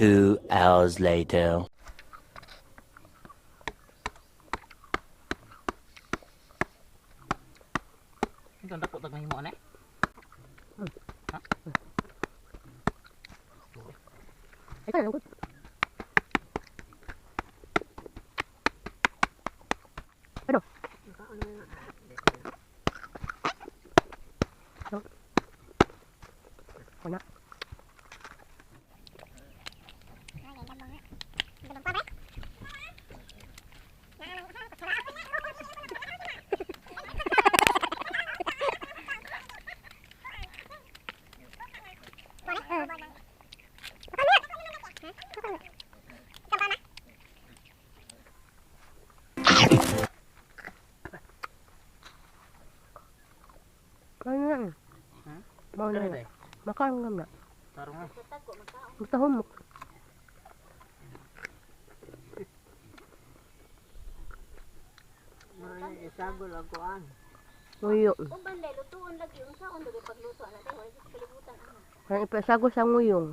2 hours later. Ito dako tag mahimo ani. Ha? Ay, kaya lang. Ano? Ano? Wala. Ano na? Ha? Mao na. Ano Na. ba? Makaon ngam na. Tarong na. Basta humok. Isagol ang kuan. Nguyo. Kung banday, lutuon lagi. Unsaon lagi pagluto na tayo. Wala sa kalibutan. Ano? Parang ipasago sa nguyong.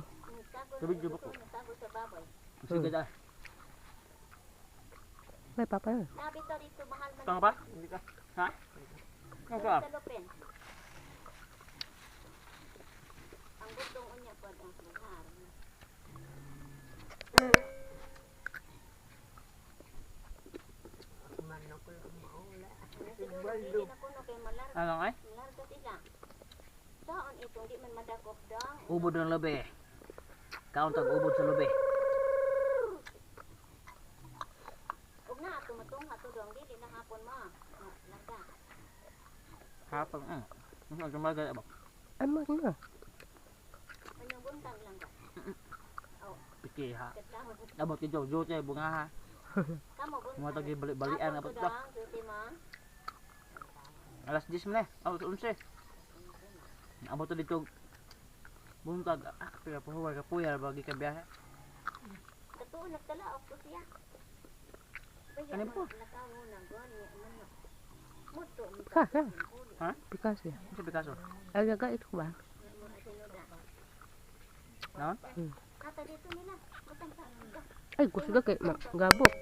Sago Tubig, jubok. lutuon, sago sa baboy. Sige da. May papa yun. Nabi to dito, mahal man. Tama pa? Hindi ka. Ha? Ano ka? Sa lupin. Ang gutong unya po ang lugar. Manok lang maula. Siguro dili na kuno kay malarga. Ano ay? Malarga sila. Saon itong di man madakop dong. Ubod ng labi. Kaon tag ubod sa lubi. Ug na ato matungha to dong dili na hapon mo. Ah, larga. Hapon. Ano ang bagay ba? Ay, mo na. Kanyang buntag lang ba. Piki ha. Kadlawon. Abot kay Jojo tay bunga ha. Kamo buntag. Mga tagi balik-balian Hapon abot to ta. dong, sulti mo. Alas 10 man eh. Abot 11. Abot to dito. Buntag ah pira po huwag ka puyar bagi ka biyahe. Katuon nagtalaok ko siya. Baya Ano po? man, lakaw mo na, gani, man na. Muto, muto. Ka, ka. Ha? Pikas ya. Unsa Picasso? Ay, gaga ito ba? Naon? Kata dito nila. Butang sa Ay, gusto ka kay gabok.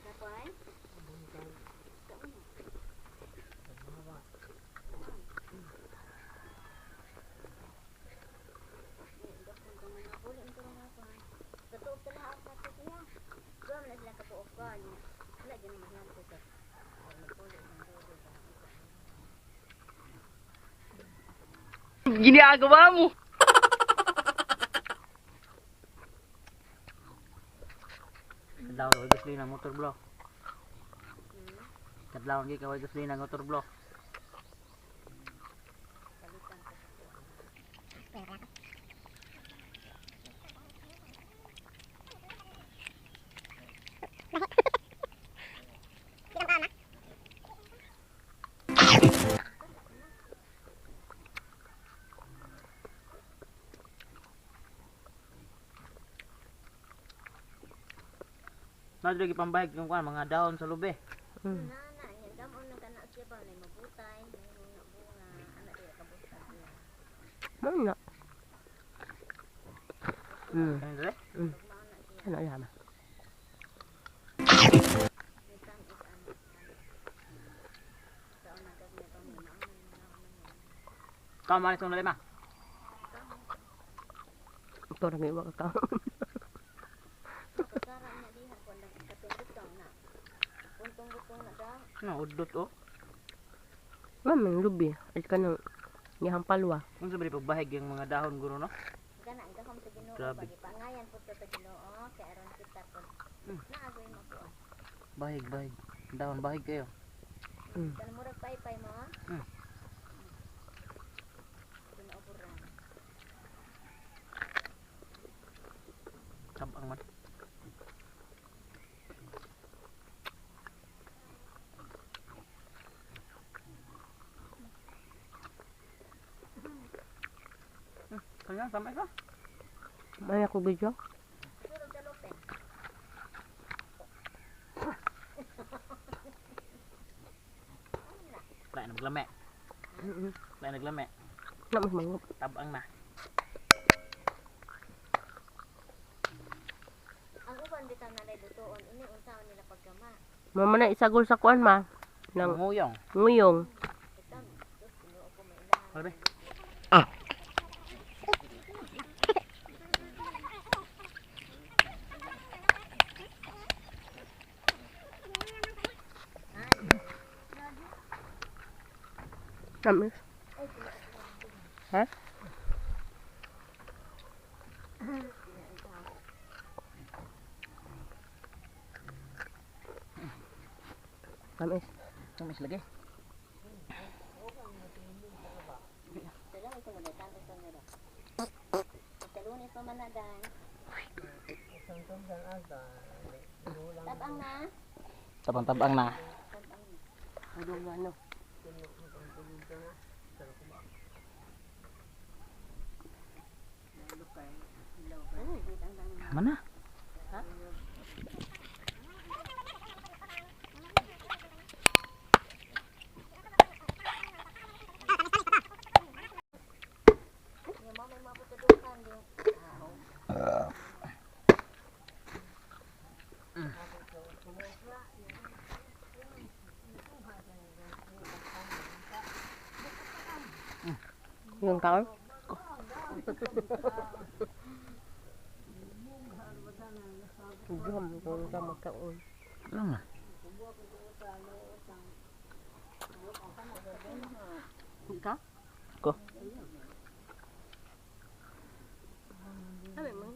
Kapoy? Ginagawa mo. Kadlaw kay gasolina motor block. Kadlaw gi kay gasolina motor block. Nadto gi pambayag yung kuan mga dahon sa lubi. Nana, yan damon na kana siya ba na mabutay, may mga bunga, anak diya kabutay. Mao na. Ano dire? Ano yan? Kau malis ng lima. Ito rin iwa ka. Pagkaran na diha ko lang katong butang na. Puntong butong na daw. Ano udot oh. Ma'am, ang lubi. Ay ka nang niyahang palwa. Unsa ba di pagbahig yung mga dahon guro no? Gana ang gahom sa Ginoo Grabe. pag ipangayan pud ta sa Ginoo kay aron kita pud. Naagoy makuha. Bahig bahig. Dahon bahig kayo. Kanang murag paypay mo. Mm. Ginoo Sabang man. Ano, tama ka? May ako video. Pero dalupin. Lain na maglame. Lain naglame. Na mas mangup. Tabang na. Ang uban bitaw na lutoon ini unsaon nila pagkama. Mama na isagol sa kuan ma. Nang Nguyong. nguyong. Bitaw sus Ginoo ko mailahan. Sabi. Tamis. Ha? Tamis. Tumis lagi. Sila ko na tanto sa nila. Sa Lunes pa man na dan. Tabang na. Tabang-tabang na. Tabang na. Ano ano? Mana? Yung mga may mga putudukan din. Yung kaon? Jom, kung ka magkaon. Ano na? Ikaw? Ko. Sabi mo,